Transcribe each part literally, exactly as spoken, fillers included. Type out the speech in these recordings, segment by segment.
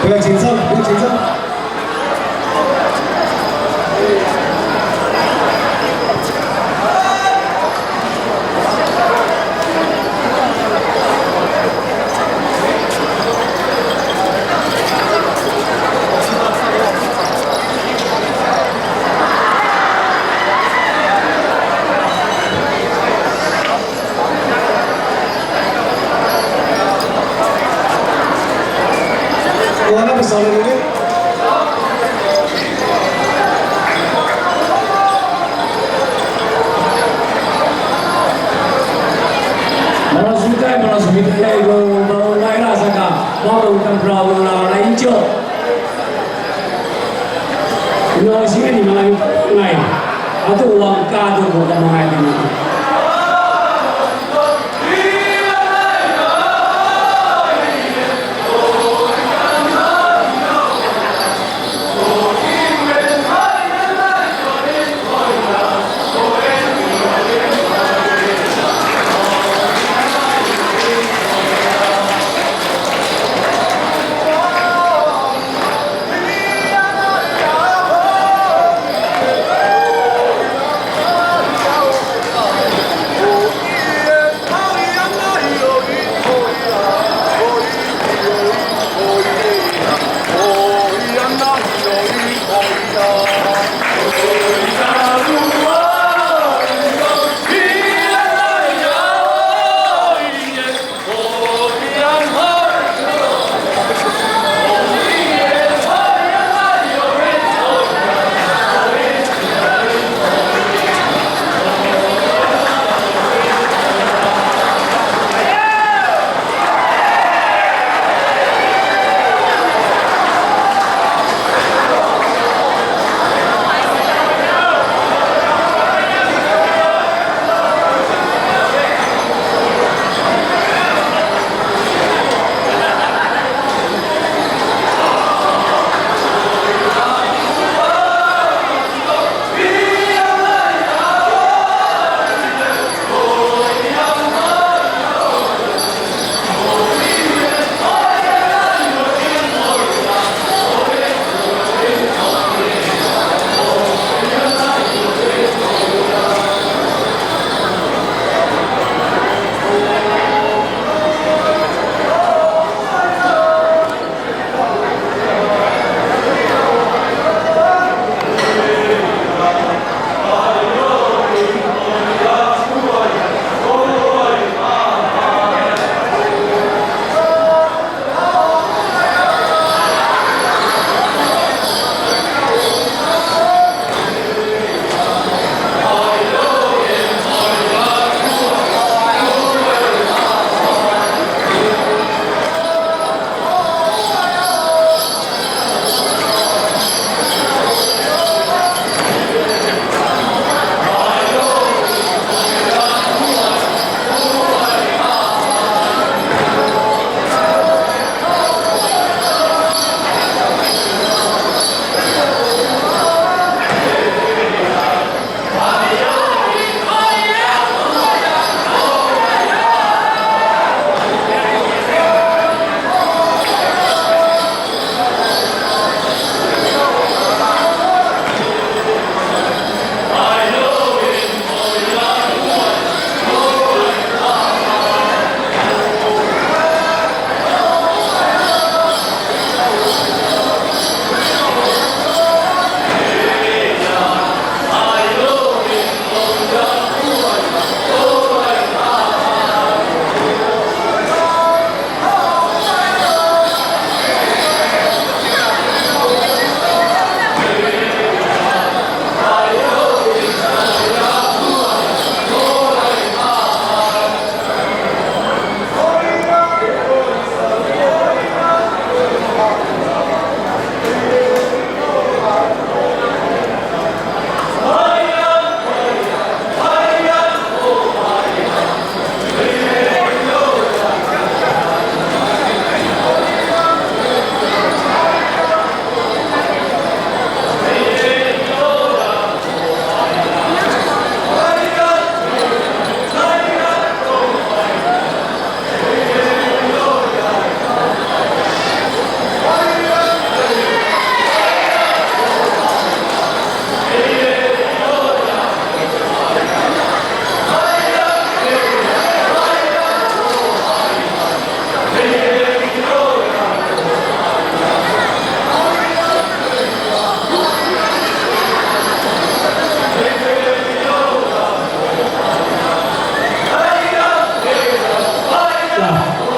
不要紧张，不要紧张。 Wala, masalah ini. Malasowitay, malasowitay ko manga'ay saka, manga'ay ko manga'ay. No, singsi ni manga'ay, nga'ay. Ato wangka to ko kamanga'ay.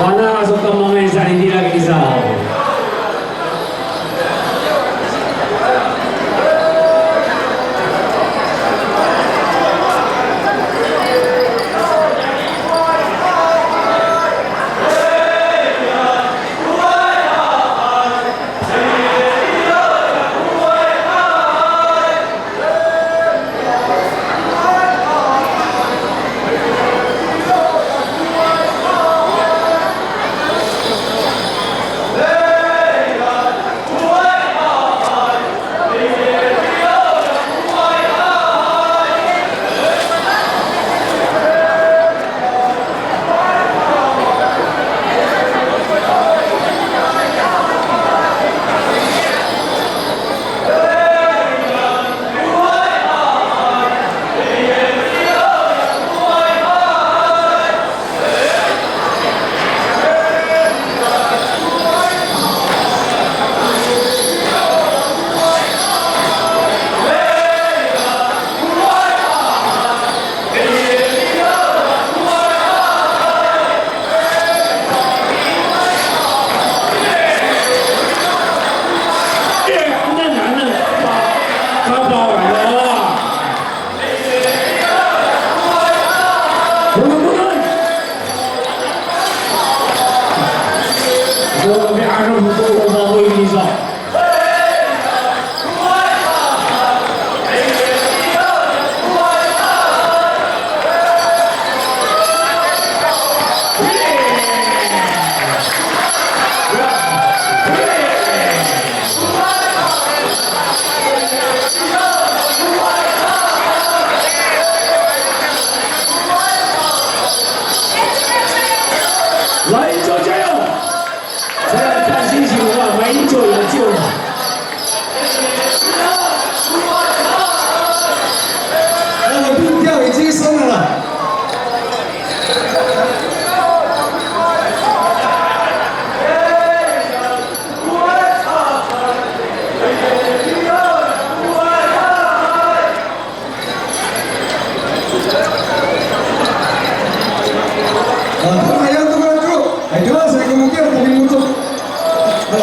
Mana so kamangay sa itira kisaw.来，加油！ 这样看心情的话，马英九有救了。那个民调已经升了啦。 A, tangasa to ko to. Ay, tangasa ko to, tangasa ko to. A.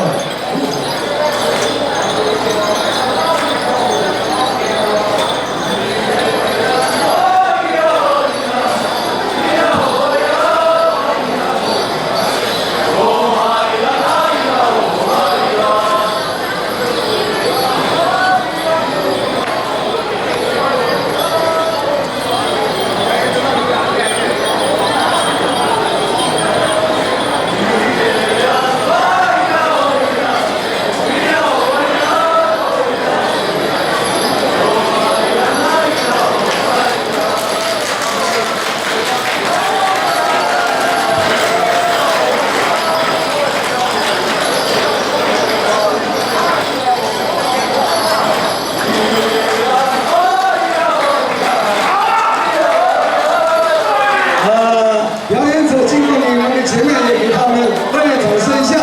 呃，表演者经过你们的前面，也给他们热烈掌声一下。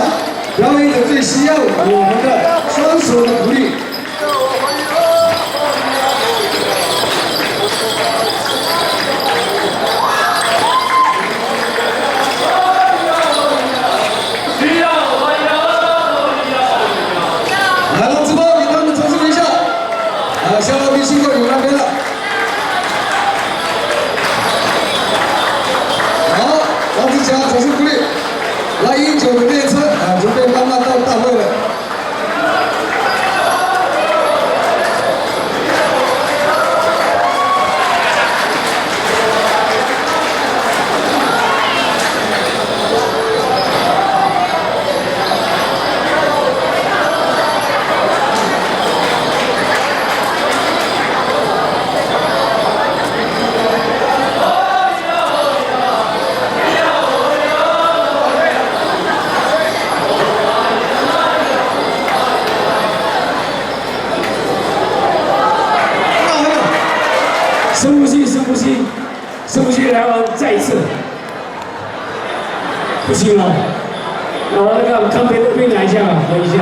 表演者最需要我们的双手的鼓励。 来，让志邦给他们掌声一下。啊，下面辛苦你们那边了。好，让志强掌声鼓励。来，马英九的列车啊，准备慢慢到大会了。 深呼吸，深呼吸，深呼吸，来，我们再一次。不行了，我那个咖啡都被拿一下，喝一下。